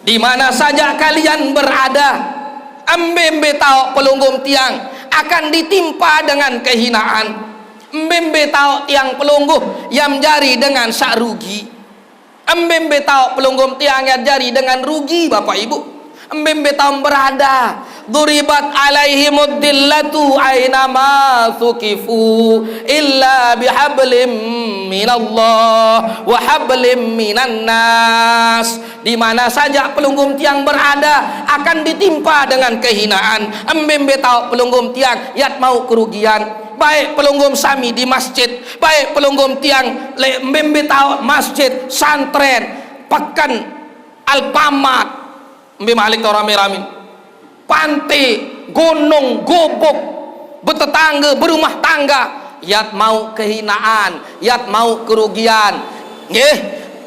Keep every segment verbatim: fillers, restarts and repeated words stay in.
Di mana saja kalian berada, embe-embe taoq pelungguh tiang akan ditimpa dengan kehinaan. Embe-embe taoq tiang pelungguh yam jari dengan saq rugi. Embe-embe taoq pelungguh tiang yam jari dengan rugi, Bapak Ibu. Embe-embe taoq berada. Duribat alaihimud dillatu ainama sukifu illa bihablim minallah wa hablim minan nas. Di mana saja pelungguh tiang berada akan ditimpa dengan kehinaan. Embe-embe taoq pelungguh tiang yat mauq kerugian. Baik pelungguh sami di masjid, baik pelungguh tiang leq embe-embe taoq masjid, santren, peken, Alfamart, embe malik tao rame-rame. Pante, gunung, gubuk, betetangge, berumah tangga, yat mauq kehinaan, yat mauq kerugian. Nggih,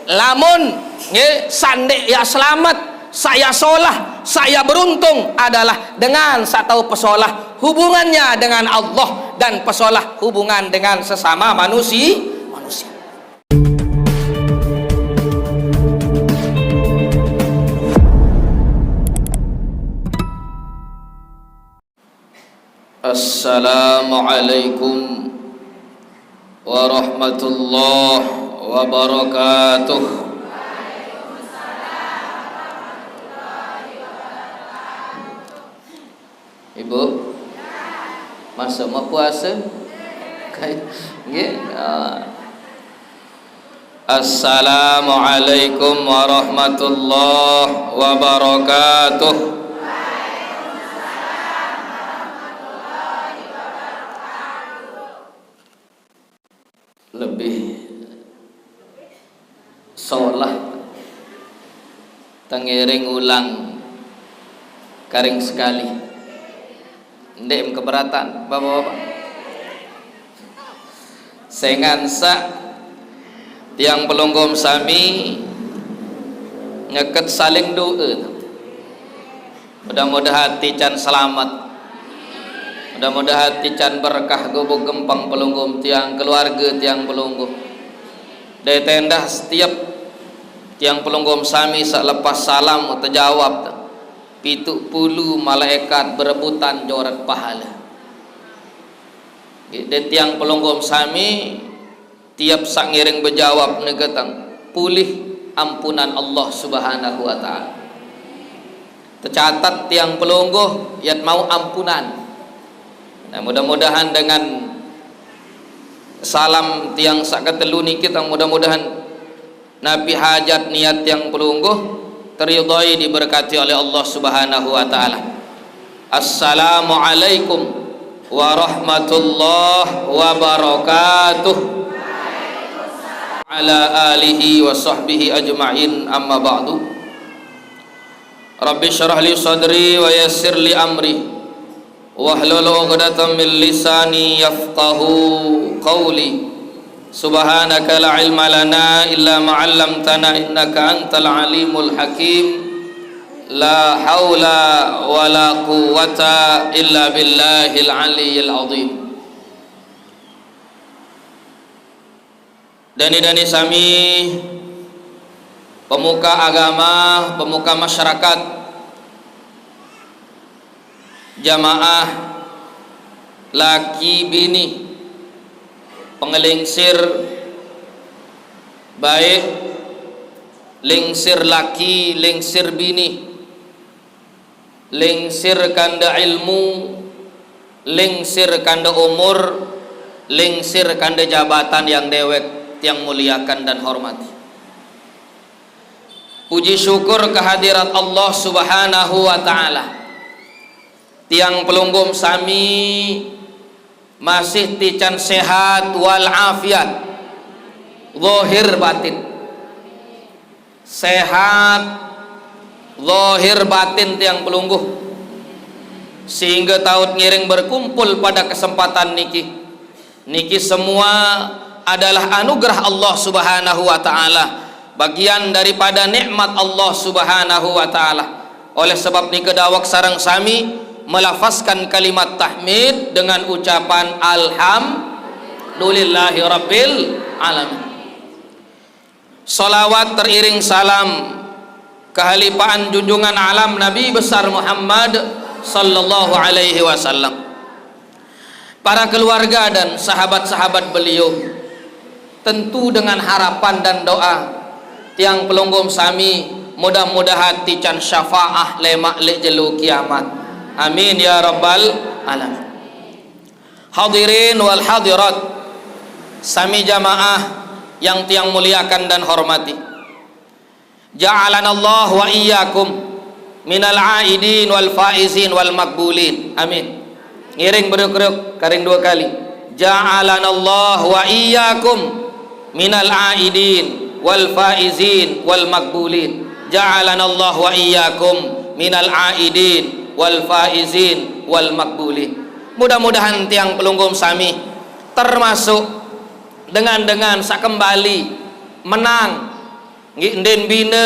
lamun, nggih, saq ndeq yaq selamet, saq yaq solah, saq yaq beruntung adalah dengan saq tao pesolah hubungannya dengan Allah dan pesolah hubungan dengan sesama manusi-, manusia. Assalamualaikum warahmatullahi wabarakatuh. Ibu, masa mau puasa? Kai-, nggih. Ah. Assalamualaikum warahmatullahi wabarakatuh. Lebih solah tengiring ulang karing sekali. Ndeq keberatan, Bapak-bapak? Sengan saq tiang pelungguh sami ngeket saling doe. Mudah-mudahan tican selamet. Mudah-mudahan tican berkah gubuk gempeng pelungguh tiang, keluarge tiang pelungguh. Dait endah setiap tiang pelungguh sami saq lepas salam tejawab, pituq pulu malaekat berebutan joret pahale. Dait tiang pelungguh sami tiap saq ngiring bejawab negetang pulih ampunan Allah Subhanahu wa Ta'ala. Tecatat tiang pelungguh yat mauq ampunan. Nah, mudah-mudahan dengan salam tiang saq ketelu niki, tang mudah-mudahan napi hajat niat tiang pelungguh teridhoi, diberkati oleh Allah Subhanahu wa Ta'ala. Assalamualaikum warahmatullahi wabarakatuh. Ala alihi wa sahbihi ajma'in, amma ba'du. Rabbi syrah li sadri wa yassir li amri. Wahlul 'uqdatam min lisani yafqahu qawli. Subhanaka la ilma lana illa ma 'allamtana innaka antal alimul hakim. La haula wa la quwwata illa billahil aliyyil azim. Dani-dani sami, pemuka agama, pemuka masyarakat, jamaah, laki bini, pengelingsir, baik lingsir laki, lingsir bini, lingsir kande ilmu, lingsir kande umur, lingsir kande jabatan yang dewek tiang muliakan dan hormati. Puji syukur kehadirat Allah Subhanahu wa Ta'ala. Tiang pelungguh sami masih tican sehat wal afiat, zahir batin. Sehat zahir batin tiang pelungguh, sehingga taoq ngiring berkumpul pada kesempatan niki. Niki semua adalah anugerah Allah Subhanahu wa Ta'ala, bagian daripada nikmat Allah Subhanahu wa Ta'ala. Oleh sebab nike, dawek sareng sami melafazkan kalimat tahmid dengan ucapan alhamdulillahirabbil alamin. Salawat teriring salam Kehalipaan junjungan alam Nabi besar Muhammad sallallahu alaihi wasallam, para keluarga dan sahabat-sahabat beliau, tentu dengan harapan dan doa tiang pelungguh sami mudah-mudahan tican syafaah lemak lek jelo kiamat. Amin ya rabbal alamin. Hadirin wal hadirat, sami jamaah yang tiang muliakan dan hormati. Ja'alanallah wa iyyakum minal aidin wal faizin wal makbulin. Amin. Ngiring beruk-ruk, karing dua kali. Ja'alanallah wa iyyakum minal aidin wal faizin wal makbulin. Ja'alanallah wa iyyakum minal aidin wal faizin wal makbulin. Mudah-mudahan tiang pelungguh sami termasuk dengan-dengan sak kembali menang. Nggih, nden bina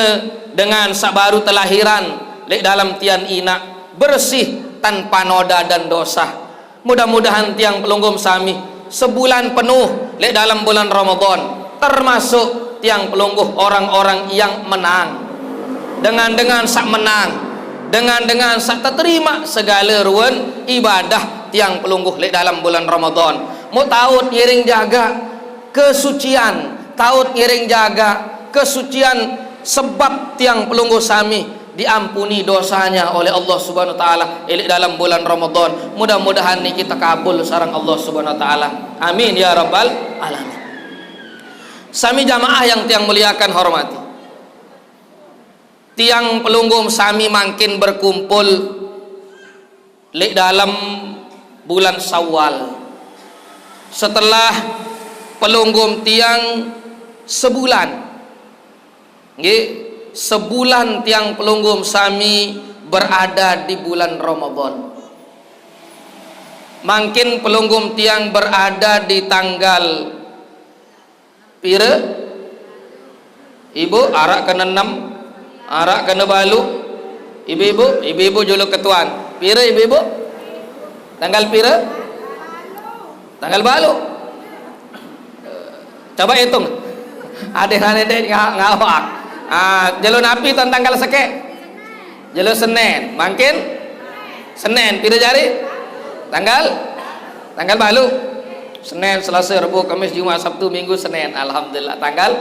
dengan sak baru telahiran lek dalam tian inak, bersih tanpa noda dan dosa. Mudah-mudahan tiang pelungguh sami sebulan penuh lek dalam bulan Ramadan termasuk tiang pelungguh orang-orang yang menang. Dengan-dengan sak menang, dengan-dengan sak terima segala ruan ibadah tiang pelungguh lek dalam bulan Ramadan. Mau taut ngiring jaga kesucian, taut ngiring jaga kesucian sebab tiang pelungguh sami diampuni dosanya oleh Allah Subhanahu wa taala elek dalam bulan Ramadan. Mudah-mudahan niki takabul sareng Allah Subhanahu wa taala. Amin ya rabbal alamin. Sami jamaah yang tiang muliakan hormati. Tiang pelungguh sami mangkin berkumpul lek dalam bulan Syawal. Setelah pelungguh tiang sebulan. Nggih, sebulan tiang pelungguh sami berada di bulan Ramadan. Mangkin pelungguh tiang berada di tanggal pira? Ibu, arak kena enam, arak kena balu. Ibu-ibu, ibu-ibu jolo ketuan. Pira ibu-ibu? Tanggal pira? Tanggal balu. Coba hitung. Ada yang ada dek nga- ngawak. Ah, jelo napi tan tanggal seke? Jelo Senin. Mangkin Senin. Pira jari? Tanggal? Tanggal balu. Senin, Selasa, Rabu, Kamis, Jumat, Sabtu, Minggu, Senin. Alhamdulillah. Tanggal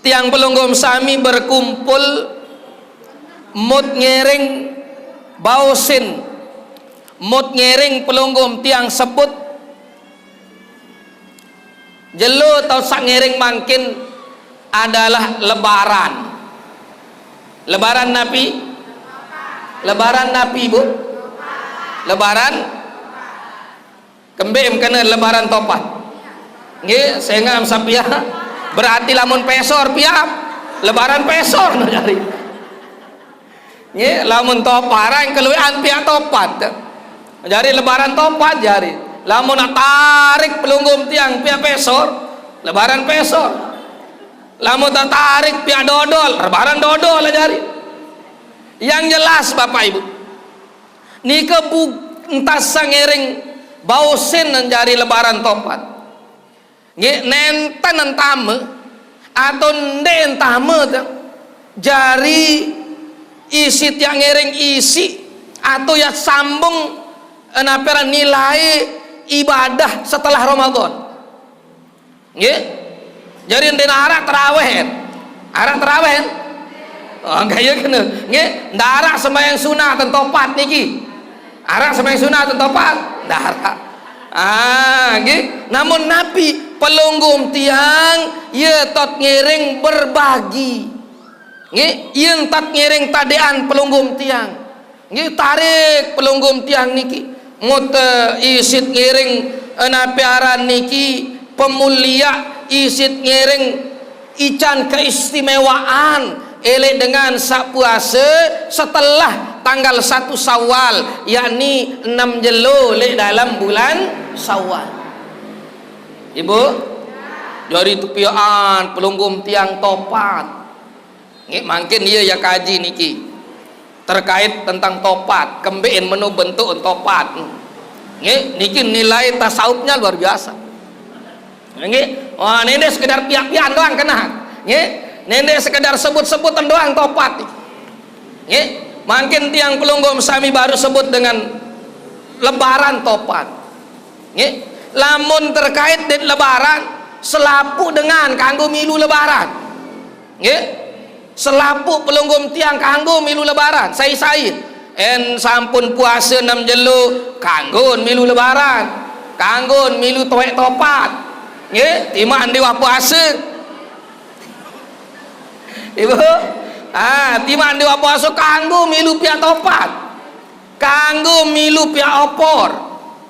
tiang pelungguh sami berkumpul mut ngiring bausin, mut ngiring pelungguh tiang sebut jelo tau sak ngiring mangkin adalah Lebaran. Lebaran napi? Lebaran napi, Bu? Lebaran kembe em kena Lebaran topat. Nggih, sehingga sapia berarti lamun pesor pia Lebaran pesor no jari. Nggih, lamun toparan keluean pia topat. Jari Lebaran topat jari. Lamun nak tarik pelungguh tiang pia pesor, Lebaran pesor. Lamun tak tarik pia dodol, Lebaran dodol jari. Yang jelas Bapak Ibu, nika bu entas sangiring bausin jari Lebaran topat. Nggih, nenten entame atau nde entame te. Jari isi tiang ngiring isi atau ya sambung enapera nilai ibadah setelah Ramadan. Nggih. Jari nde arak terawih. Arak terawih. Oh, enggak ya kena. Nggih, nde arak sembahyang sunat ten topat niki. Arak sembahyang sunat ten topat? Nde arak. Ah, nggih. Namun napi pelungguh tiang ye tot ngiring berbagi. Nggih, yen tot ngiring tadean pelungguh tiang. Nggih, tarik pelungguh tiang niki. Mut, eh, isit ngiring, eh, napi aran niki pemulia isit ngiring ican keistimewaan elek dengan sak puasa setelah tanggal satu Syawal, yakni enam jelo lek dalam bulan Syawal. Ibu, jari tepiaan pelungguh tiang topat. Nggih, mangkin iya ya kaji niki terkait tentang topat, kembein menu bentuk topat. Nggih, niki nilai tasawufnya luar biasa. Nggih, wah, ini sekedar piak-piakan doang kena. Nggih, Nende sekedar sebut-sebutan doang topat. Nggih, mangkin tiang pelungguh sami baru sebut dengan lebaran topat. Nggih, lamun terkait dengan lebaran, selapuq dengan kanggo milu lebaran. Nggih, selapuq pelungguh tiang kanggo milu lebaran. Sai-sai en sampun puase enam jelo, kanggo milu lebaran, kanggo milu toek topat. Nggih, timaq ende wah puase. Ibu, ah, timaq ende wah puase kanggo milu piaq topat, kanggo milu piaq opor,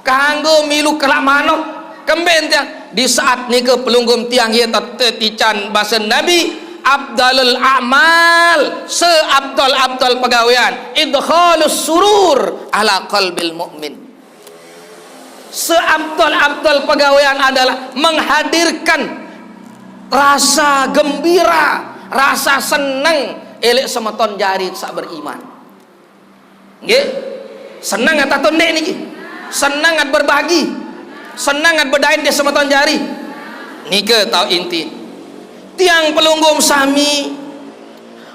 kanggo milu kelaq manuk. Kemben tiang, di saat nika pelungguh tiang ye tete tican basa Nabi, afdalul a'mal, seabdal-abdal pegawean, idkhalus surur ala qalbil mu'min. Seabdal-abdal pegawean adalah menghadirkan rasa gembira, rasa seneng elek semeton jari saq beriman. Nggih? Seneng atau ndeq niki? Seneng at berbagi. Seneng at bedain deh semeton jari. Nike tau inti. Tiang pelungguh sami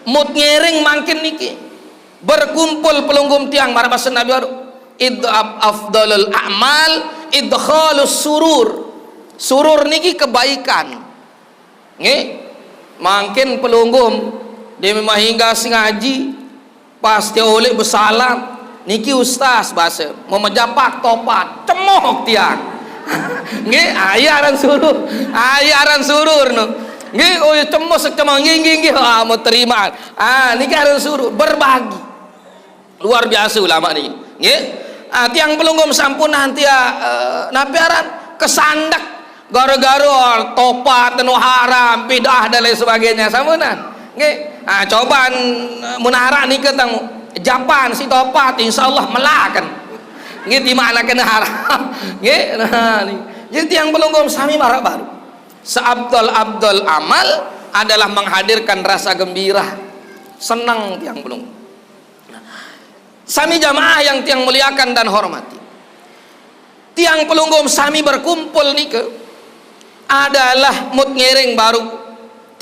mut ngiring mangkin niki. Berkumpul pelungguh tiang maraq basa Nabi baruq, "Id af-, afdalul a'mal idkhalus surur." Surur niki kebaikan. Nggih? Mangkin pelungguh demi mahingga sing ngaji, pas tiang uleq besalam, "Niki ustaz," base, "memejapak topat, cemoh tiang." Nggih, aye aran surur. Aye aran surur no. Nggih, oh, cemoh sek cemoh. Nggih, nggih, nggih. Ah, mau terima. Ah, niki aran surur, berbagi. Luar biasa ulama niki. Nggih. Ah, tiang pelungguh sampun nanti, ah, eh, napi aran? Kesandek. Gara-gara topat, no haram, bid'ah dan lain sebagainya. Sampunan. Nggih. Ah, cobaan, eh, mun araq nike tang japan si topat, insyaallah melaken. Nggih, timaq kena haram. Nggih. Nah, niki. Jadi tiang pelungguh sami maraq baruq. Seabdal-abdal amal adalah menghadirkan rasa gembira. Seneng tiang pelungguh. Nah, sami jamaah yang tiang muliakan dan hormati. Tiang pelungguh sami berkumpul nike adalah mut ngiring baruq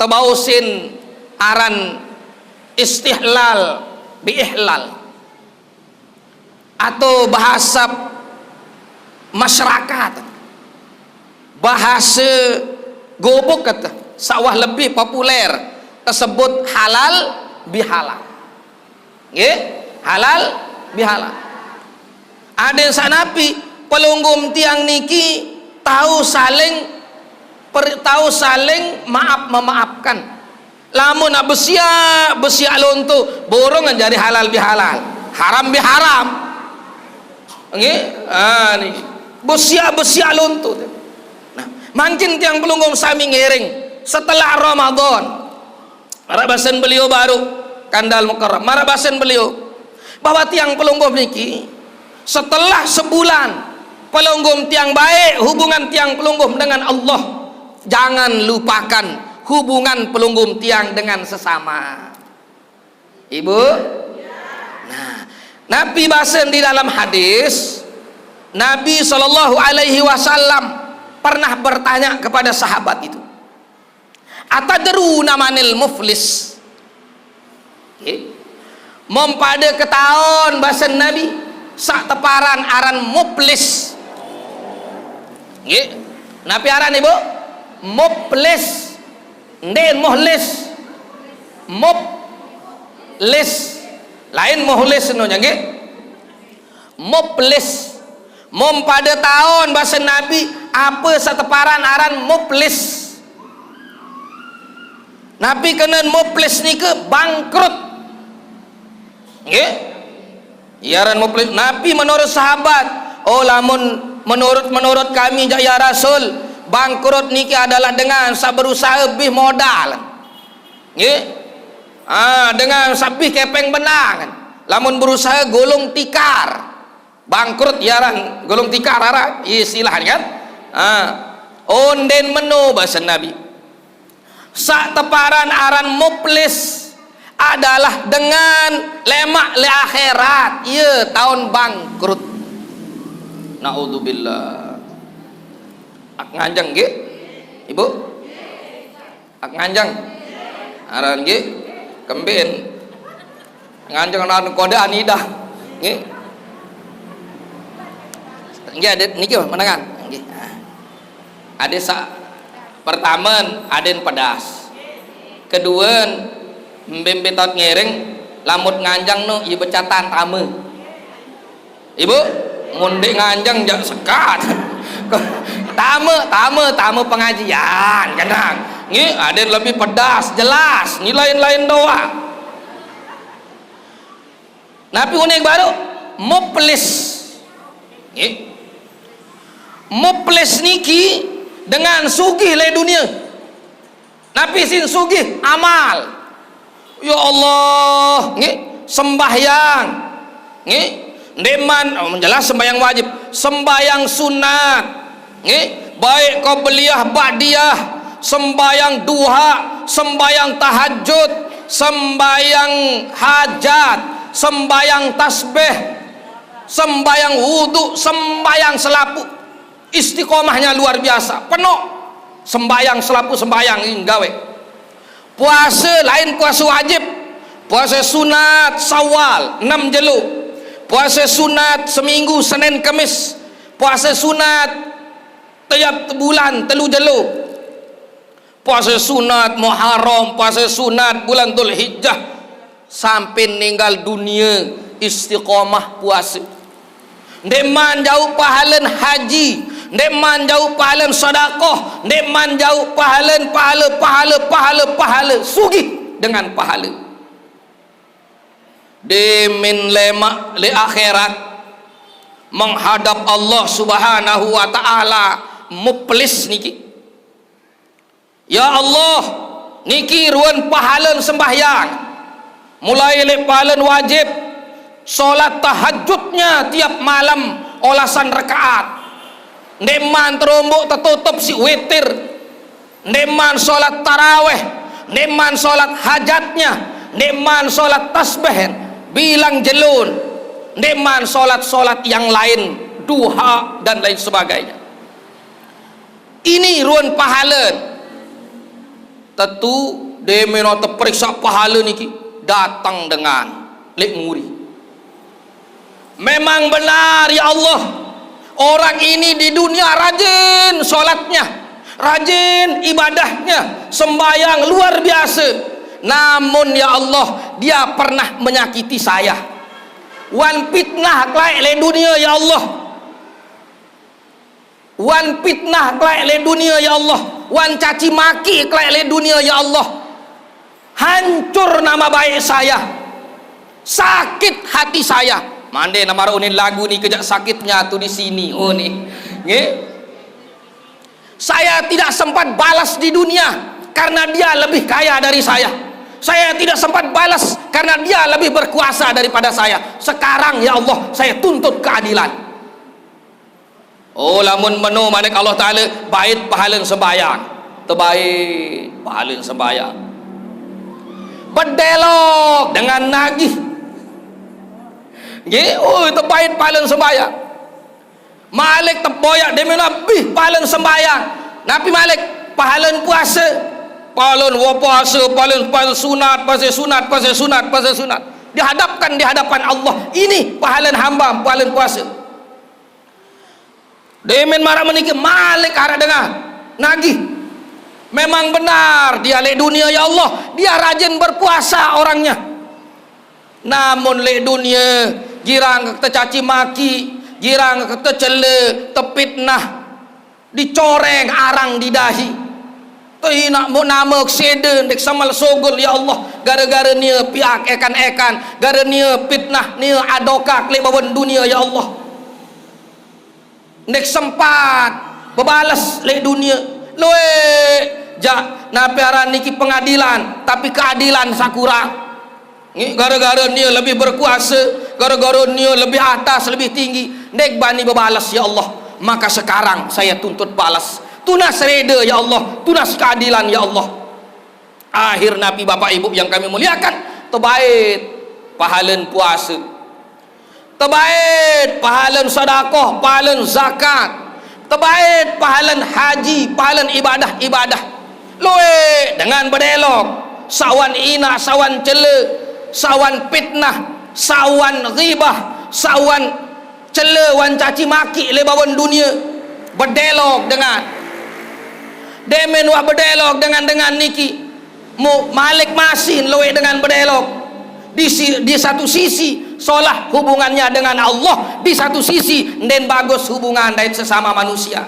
tebausin aran istihlal bi ihlal. Atau bahasa masyarakat, bahasa gubuk kata, saq wah lebih populer, tersebut halal bihalal. Nggih, halal bihalal. Adeq saq napi pelungguh tiang niki tau saling per-, tau saling maaf memaafkan. Lamun nak besiaq, besiaq lonto, burung jari halal bihalal, haram biharam. Nggih? Ah, niki. Besiaq, besiaq lonto. Nah, mangkin tiang pelungguh sami ngiring setelah Ramadan. Maraq basen beliau baruq, Kandal Mukarram. Maraq basen beliau bahwa tiang pelungguh niki, setelah sebulan pelungguh tiang baik, hubungan tiang pelungguh dengan Allah, jangan lupakan hubungan pelungguh tiang dengan sesama. Ibu? Nah, Nabi basen di dalam hadis, Nabi sallallahu alaihi wasallam pernah bertanya kepada sahabat itu, "Atadruna manil muflis?" Nggih. Mom pade ketaon basen Nabi saq teparan aran muflis. Nggih. Napi aran, Ibu? Muflis. Ndeq muhlis. Muflis. Lain muhlis no nggih. Muflis. Mom pade taon basen Nabi ape saq teparan aran muflis. Napi kenen muflis nike? Bangkrut. Nggih? Iya aran muflis. Napi menurut sahabat? Oh, lamun menurut, menurut kami, jaq, ya Rasul, bangkrut niki adalah dengan saq berusaha bih modal. Nggih? Ah, dengan saq bih kepeng benang. Lamun berusaha gulung tikar. Bangkrut ya aran, gulung tikar aran, istilahnya kan. Ah, onden meno basen Nabi. Saq teparan aran muflis adalah dengan lemaq leq akhirat, ye taon bangkrut. Naudzubillah. Ak nganjeng nggih, Ibu? Ak nganjeng. Aran nggih kembin nganjeng aran kode anidah. Nggih. Nggih, adik niki menengan. Nggih. Adik sa pertama aden pedas. Kedua, mbembe tot ngiring lamut nganjeng nu ieu becatan tame. Ibu, mun ndeq nganjeng jaq sekat. Tame, tame, tame pengajian, kenang. Nggih, aden lebih pedas, jelas, nggih lain-lain doang. Napi uning baru? Muplis. Nggih. Muplis niki dengan sugih leq dunie. Napi sin sugih? Amal. Ya Allah, nggih, sembahyang. Nggih, ndeqman, oh, jelas sembahyang wajib. Sembahyang sunat. Nggih, baik qabliyah, ba'diyah, sembahyang duha, sembahyang tahajud, sembahyang hajat, sembahyang tasbih, sembahyang wudu, sembahyang selapuq. Istiqomahnya luar biasa, penuh. Sembahyang selapuq sembahyang nggih gawe. Puase lain puase wajib. Puase sunat Syawal, enam jelo. Puase sunat seminggu Senin Kemis. Puase sunat tiap bulan telu jelo. Puase sunat Muharram, puase sunat bulan Dzulhijjah. Sampai ninggal dunie istiqomah puase. Ndeqman jauq pahalen haji, ndeqman jauq pahalen sedekah, ndeqman jauq pahalen pahale, pahale, pahale, pahale, sugih dengan pahale. Demen lemaq leq akhirat menghadap Allah Subhanahu wa Ta'ala, muplis niki. Ya Allah, niki ruen pahalen sembahyang. Mulai leq pahalen wajib, solat tahajudnya tiap malam olasan rekaat. Ndeqman teromboq tetutup siq witir. Ndeqman solat taraweh, ndeqman solat hajatnya, ndeqman solat tasbih, bilang jelun, ndeqman solat-solat yang lain, duha dan lain sebagainya. Ini ruen pahalen. Tetu, demeno teperiksa pahale niki, datang dengan leq muri. Memang benar, ya Allah, orang ini di dunia rajin sholatnya, rajin ibadahnya, sembahyang luar biasa. Namun, ya Allah, dia pernah menyakiti saya. Wan fitnah kelaeq leq dunia, ya Allah. Wan fitnah kelaeq leq dunia, ya Allah. Wan caci maki kelaeq leq dunia, ya Allah. Hancur nama baik saya. Sakit hati saya. Mande nama unin lagu ni kejak sakitnya tu di sini. Oh ni. Nggih. Saya tidak sempat balas di dunia karena dia lebih kaya dari saya. Saya tidak sempat balas karena dia lebih berkuasa daripada saya. Sekarang, ya Allah, saya tuntut keadilan. Oh, lamun meno manik Allah Taala, bait pahalen sembahyang. Tebait pahalen sembahyang. Bedelok dengan nagih. Nggih, oh, tebait pahalen sembahyang. Malik teboyak demi Nabi pahalen sembahyang. Nabi malik pahalen puase. Pahalen wa puase, pahalen, pahalen sunat, puase sunat, puase sunat, puase sunat. Dihadapkan di hadapan Allah. Ini pahalen hamba, pahalen puase. Demen maraq meniki malik araq dengah nagih. Memang benar dia leq dunia, ya Allah, dia rajin berpuasa orangnya. Namun leq dunia, girang tecaci maki, girang tecele, tepitnah, dicoreng arang didahi. Tehinaq muk name sede ndeq semel sugul, ya Allah, gara-gara nie piaq ekan-ekan, gara nie pitnah, nie adokak leq bawen dunia, ya Allah. Ndeq sempat bebales leq dunie. Lueq jaq napi aran niki pengadilan, tapi keadilan saq kurang. Nggih, gara-gara nie lebih berkuase, gara-gara nie lebih atas, lebih tinggi, ndeq bani bebales, ya Allah. Maka sekarang saya tuntut balas. Tunas rede, ya Allah. Tunas keadilan, ya Allah. Akhir napi, Bapak Ibu yang kami muliakan, tebait pahalen puase. Tebait pahalen sedekah, pahalen zakat. Tebait pahalen haji, pahalen ibadah-ibadah. Lueq dengan bedelok. Sawan inah, sawan cele, sawan pitnah, sawan ghibah, sawan cele wan caci maki leq bawon dunie, bedelok dengan. Demen wah bedelok dengan-dengan niki, mu malik masih lueq dengan bedelok. Di si-, di satu sisi, solah hubungannya dengan Allah, di satu sisi, nden bagus hubungan dait sesama manusia.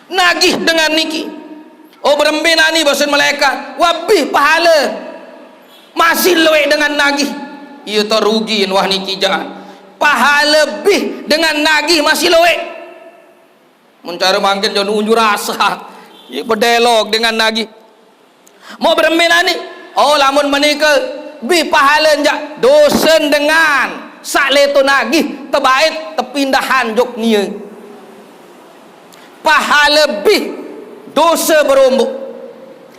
Nagih dengan niki. Oh, berembe nani, basen malaekat, wah bih pahale. Masih lueq dengan nagih. Ie te rugi wah niki jaan. Pahale bih dengan nagih masih lueq. Mun care mangkin jauh unjuk rasa. Ie bedelok dengan nagih. Mau berembe nani? Oh, lamun menike bih pahale jaq dosen dengan saq leto nagih tebait tepindahan jok nie. Pahale bih dose berombok.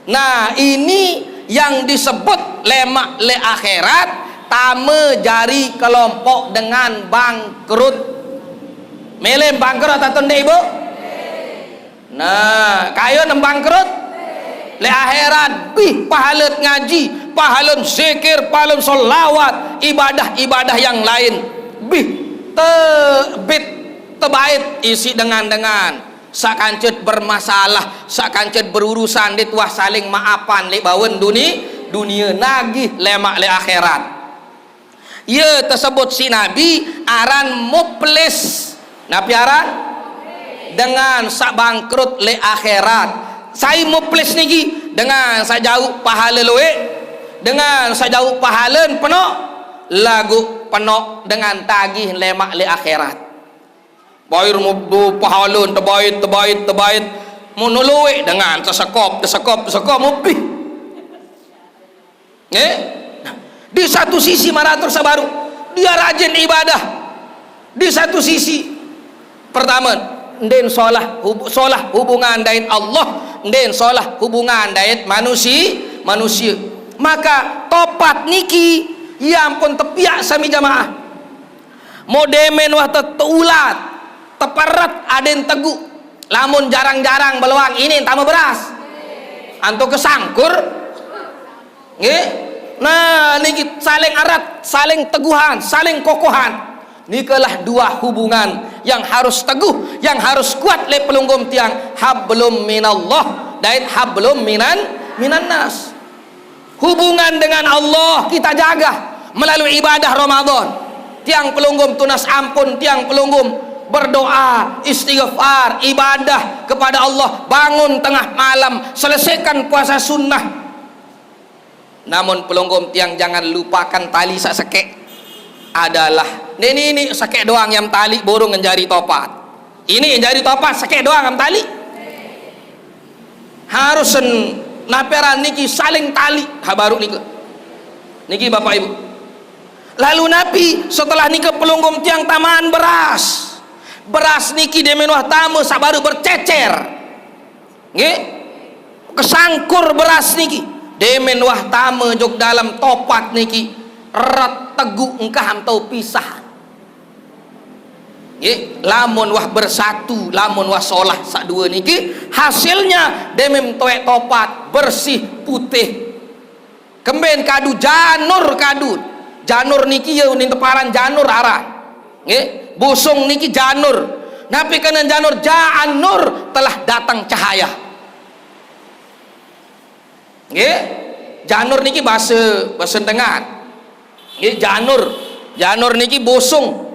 Nah, ini yang disebut lemaq leq akhirat tame jari kelompok dengan bangkrut. Mele bangkrut atau ndeq, Ibu? Nah, kayun bangkrut. Leq akhirat bih pahale ngaji, pahale zikir, pahale selawat, ibadah-ibadah yang lain. Bih tebit tebait isiq dengan-dengan saq kance bermasalah, saq kance berurusan, dait wah saling maafan leq bawon duni-, dunie, nagih lemaq leq akhirat. Ie tesebut siq Nabi aran muplis. Napi aran? Dengan saq bangkrut leq akhirat. Sai muplis niki? Dengan saq jauq pahale lueq, dengan saq jauq pahalen penoq, laguq penoq dengan tagih lemaq leq akhirat. Bair mubdu pahalen tebait, tebait, tebait. Mun lueq dengan tesekop, tesekop, tesekop, mubih. Nggih? Nah, di satu sisi maratur sabaru, dia rajin ibadah. Di satu sisi, pertame, nden solah hub-, solah hubungan dait Allah, nden solah hubungan dait manusi-, manusie. Maka topat niki, ya ampun, tepiaq sami jamaah. Modemen wah te-, teulat, teperet aden teguq. Lamun jarang-jarang beloang, ini tame beras. Antuk kesangkur. Nggih. Nah, niki saling erat, saling teguhan, saling kokohan. Nikalah dua hubungan yang harus teguh, yang harus kuat leq pelungguh tiang, hablum minallah dait hablum minan, minan nas. Hubungan dengan Allah kita jaga melalui ibadah Ramadan. Tiang pelungguh tunas ampun, tiang pelungguh berdoa, istighfar, ibadah kepada Allah, bangun tengah malam, selesaikan puasa sunnah. Namun pelungguh tiang jangan lupakan tali saq sekeq adalah, ndeq niki sekeq doang yang tali burung ngenjari topat. Ini yang jari topat sekeq doang yang tali. Harus sen-, napi aran niki saling tali, ha baruq nike. Niki Bapak Ibu. Lalu napi setelah nike pelungguh tiang tamaan beras. Beras niki demen wah tame saq baruq bercecer. Nggih? Kesangkur beras niki. Demen wah tame jok dalem topat niki. Eret teguq engkah am tau pisah. Nggih, lamun wah bersatu, lamun wah solah saq due niki, hasilnya demen toeq topat, bersih, putih. Kemben kadu janur kadu. Janur niki ye unin teparan janur aran. Nggih, busung niki janur. Napi kenen janur? Ja'an nur, telah datang cahaya. Nggih, janur niki base, base dengan. Nggih, janur. Janur niki busung.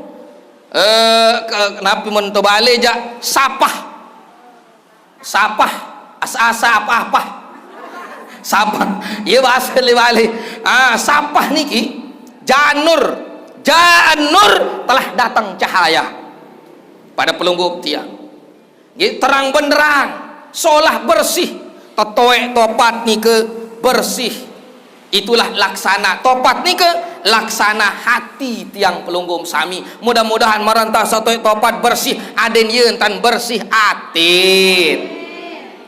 Eh, ke-, napi men to bale jaq? Sapah. Sapah. Asa-asa apa-apa. Sapah. Ye base le bale. Ah, sapah niki janur. Ja'an nur, telah datang cahaya. Pada pelungguh tiang. Nggih, terang benderang, solah bersih, tetoeq topat nike bersih. Itulah laksana topat nike, laksana hati tiang pelungguh sami. Mudah-mudahan maranta satoeq topat bersih, aden ye entan bersih atin.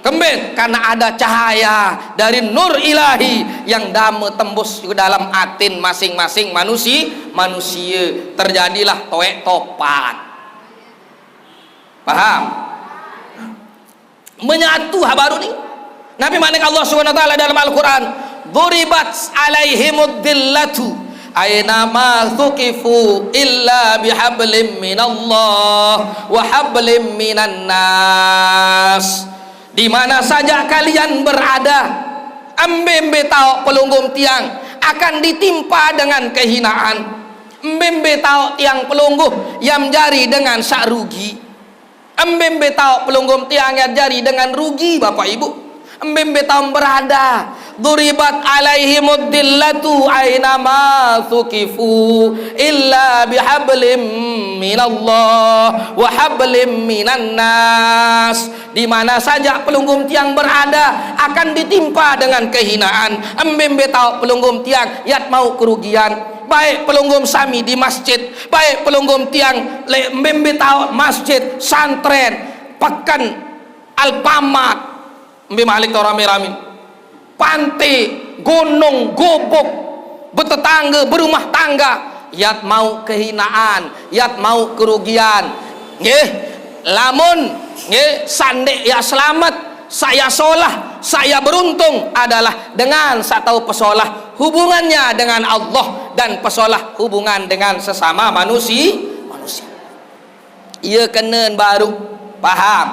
Kemben, karena ada cahaya dari nur ilahi yang dame tembus ke dalam atin masing-masing manusi-, manusia. Terjadilah toeq topat. Paham? Menyatu ha baruq ni. Nabi manik Allah Subhanahu wa taala dalam Al-Qur'an, "Duribat alaihimud dillatu aina ma thuqifu illa bihablim minallah wa hablim minan nas." Di mana saja kalian berada, embe-embe taoq pelungguh tiang akan ditimpa dengan kehinaan. Embe-embe taoq tiang pelungguh yaq jari dengan saq rugi. Embe-embe taoq pelungguh tiang yaq jari dengan rugi, Bapak Ibu. Embe-embe taoq berada. Duribat alaihimud dillatu aina ma thuqifu illa bihablim minallah wa hablim minan nas. Di mana saja pelungguh tiang berada akan ditimpa dengan kehinaan. Embe-embe taoq pelungguh tiang yaq mauq kerugian. Baik pelungguh sami di masjid, baik pelungguh tiang leq embe-embe taoq masjid, santren, peken, Alfamart, embe malik tao rame-rame. Pante, gunung, gubuk, betetangge, berumah tangga, yaq mauq kehinaan, yaq mauq kerugian. Nggih, lamun, nggih, saq ndeq yaq selamet, saq yaq solah, saq yaq beruntung adalah dengan saq tao pesolah hubungannya dengan Allah dan pesolah hubungan dengan sesama manusi-, manusia. Ie kenen baruq paham.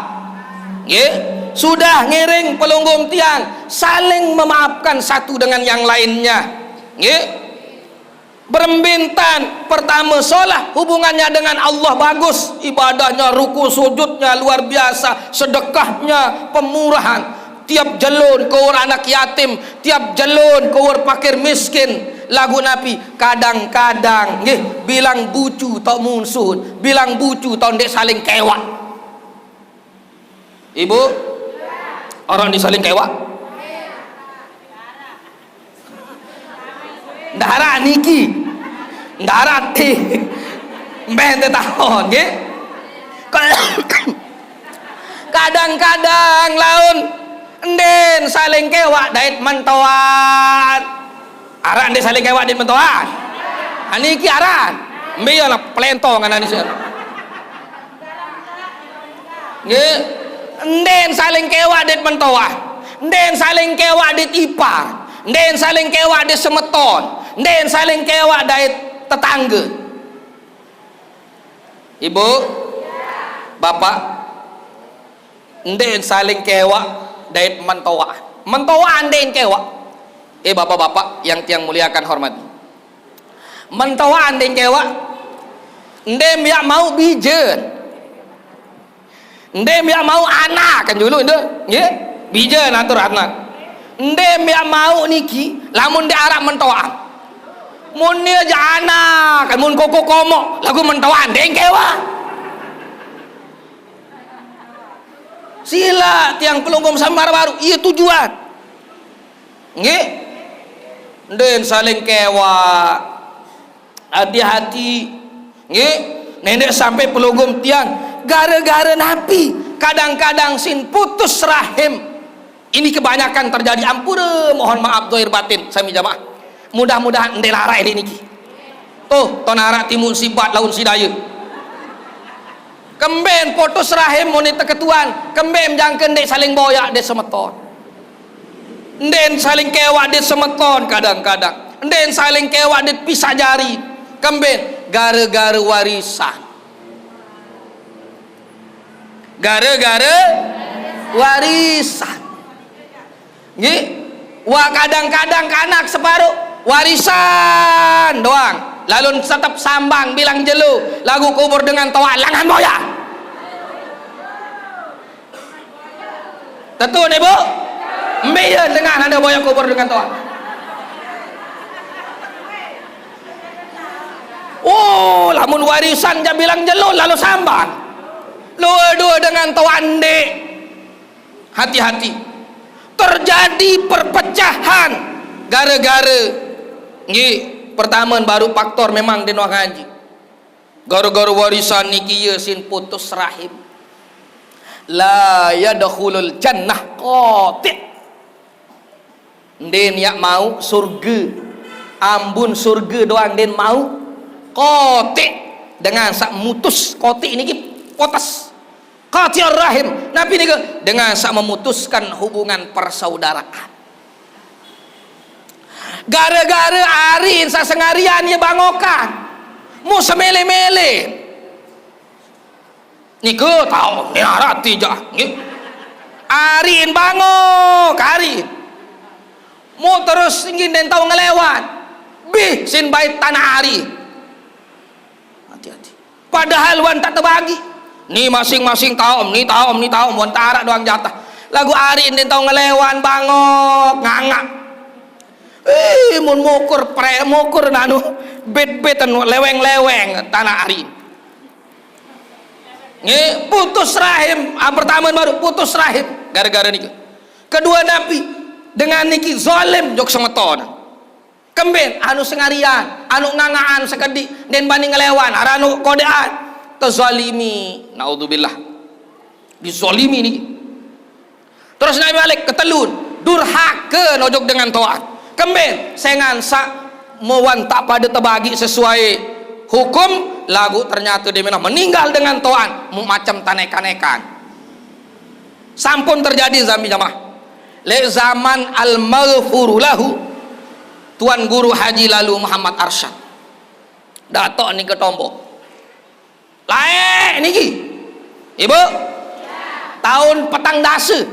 Nggih. Sudah ngiring pelungguh tiang saling memaafkan satu dengan yang lainnya. Nggih. Berembe ntan, pertame solah hubungannya dengan Allah bagus, ibadahnya, ruku sujudnya luar biasa, sedekahnya, pemurahan. Tiap jelo kewur anak yatim, tiap jelo kewur fakir miskin. Laguq napi? Kadang-kadang, nggih, bilang bucu taoq munsun, bilang bucu taoq ndeq saling kewaq. Ibu, araq ndeq saling kewaq? Ndaraq niki. Ndaraq ti. Mbe ente taon, nggih? Kadang-kadang laun ndeqn saling kewaq dait mentoan. Araq ndeq saling kewaq dait mentoan? Ah, niki araq. Mbe ie lah pelentong anak ni. Nggih. Ndeqn saling kewaq dait mentoan. Ndeqn saling kewaq dait ipar. Ndeqn saling kewaq dait semeton. Ndeqn saling kewaq dait tetangge. Ibu, Bapak, ndeqn saling kewaq dait mentoan. Mentoan ndeqn kewaq. Eh, Bapak-bapak yang tiang muliakan, hormati. Mentoan ndeqn kewaq. Ndeqn yaq mauq bijen. Ndeqn yaq mauq anak, kan juluq ndeq? Nggih. Bijen atur anak. Ndeqn yaq mauq niki, lamun ndeq araq mentoan. Mun nie jaq anak, kan mun kokoq komoq, laguq mentoan ndeqn kewaq. Silaq tiang pelungguh sami baruq, ie tujuan. Nggih. Ndeqn saling kewaq. Hati-hati. Nggih. Ndeq sampai pelungguh tiang. Gara-gara napi? Kadang-kadang sin putus rahim. Ini kebanyakan terjadi. Ampure, mohon maaf zahir batin, sami jamaah. Mudah-mudahan ndeq laraq leq niki. Tuh, ton araq timun sibat laun sidaye. Kemben putus rahim mun ite ketuan, kemben jangke ndeq saling boyaq dait semeton. Ndeqn saling kewaq dait semeton kadang-kadang. Ndeqn saling kewaq dait pisaq jari. Kemben? Gara-gara warisan. Gara-gara warisan. Nggih. Wah, kadang-kadang kanak separuq warisan doang. Lalu tetep sambang bilang jelo, laguq kubur dengan toaq langan boyaq. Tetu ne, Bu? Mbe ie dengan ade boyaq kubur dengan toaq? Oh, lamun warisan jaq bilang jelo lalu sambang. Due-due dengan toaq ndeq. Hati-hati. Terjadi perpecahan gara-gara, nggih, pertame baruq faktor memang ndeqn wah ngaji. Gara-gara warisan niki ie sin putus rahim. La yadkhulul jannah qati'. Ndeqn yaq mauq surge. Ambun surge doang ndeqn mauq. Qati', dengan saq mutus. Qati' niki putus. Qati'ur rahim. Napi nika? Dengan saq memutuskan hubungan persaudaraan. Gara-gara arin saq sengarian ye bangokan. Mu semele-mele. Nike tao ne araq tijaq, nggih. Arin bangok, arin. Mu terus nggih nden tao ngelewan. Bih sin bait tanaq ari. Hati-hati. Padahal wan tak tebagi. Ni masing-masing taom, ni taom, ni taom, wan tak araq doang jatah. Laguq arin nden tao ngelewan bangok, ngangaq. Eh, mun mukur pre-, mukur nanu, bet-betan leweng-leweng tanaq ari. Nggih, putus rahim. Ah, pertama baru putus rahim gara-gara niki. Kedua napi? Dengan niki zalim jok semeton. Kemben anu sengarian, anu ngangaqan sekediq, nden bani ngelewan, araq anu kodeqan. Tezalimi, naudzubillah. Dizalimi niki. Terus napi malik, ketelun, durhake nojok dengan toan. Kemben, sengan saq mewan tak pade tebagi sesuai hukum, laguq ternyate demenah meninggal dengan toan, mu macem tanekan-nekan. Sampun terjadi sami jamaah. Leq zaman almaghfuru lahu, Tuan Guru Haji Lalu Muhammad Arsyad. Datok nike tombo. Laeq niki. Ibu? Taun petang dase.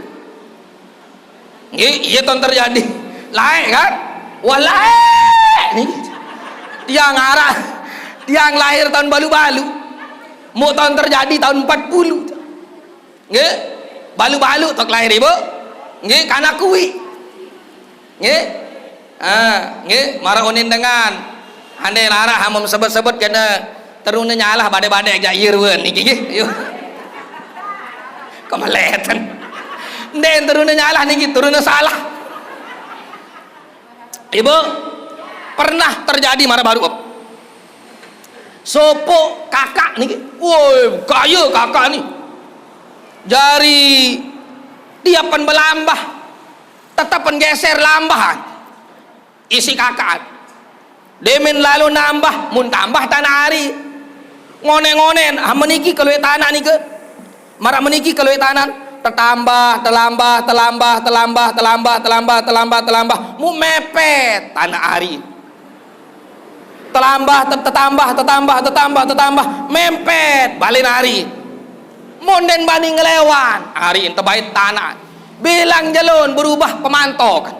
Nggih, iya taun terjadi. Laeq kan? Wah, laeq niki. Tiang araq, tiang lahir taun balu-balu. Mu taun terjadi taun empat puluh. Nggih? Balu-balu tok lahir, Ibu? Nggih, kanak kuwi. Nggih? Ah, nggih, maraq unin dengan. Ande laraq amun sebut-sebut kene terune nyalah bade-bade jaq irwen niki nggih. Yo. Kemeleten. Nden terune nyalah niki, terune salah. Ibu, pernah terjadi maraq baruq. Sopoq kakaq niki, woi, kaya kakaq ni. Jari tiap pen belambah, tetep pen geser lambahan. Isiq kakaq. Demen lalo nambah, mun tambah tanaq ari. Ngonen-ngonen, ah, meniki kelueq tanaq nike. Maraq meniki kelueq tanaq, tetambah, telambah, telambah, telambah, telambah, telambah, telambah, telambah. Mu mepet tanaq ari. Telambah, te-, tetambah, tetambah, tetambah, tetambah, mempet balen ari. Mun nden bani ngelewan, ari ente bait tanaq. Bilang jelo berubah pemantok.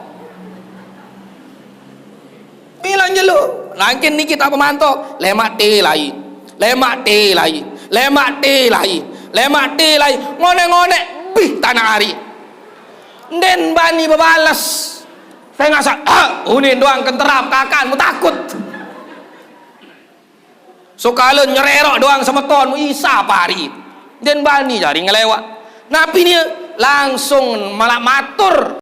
Bilang jelo, nangkin niki tak pemantok, lemaq te lai. Lemaq te lai. Lemaq te lai. Lemaq te lai. Ngonek-ngonek, bih tanaq ari. Nden bani bebales. Saya ngasaq, ah, unin doang kenterap kakan, mu takut. Sokale nyererok doang semeton, mu isap ari. Nden bani jari ngelewat. Napi nie? Langsung malah matur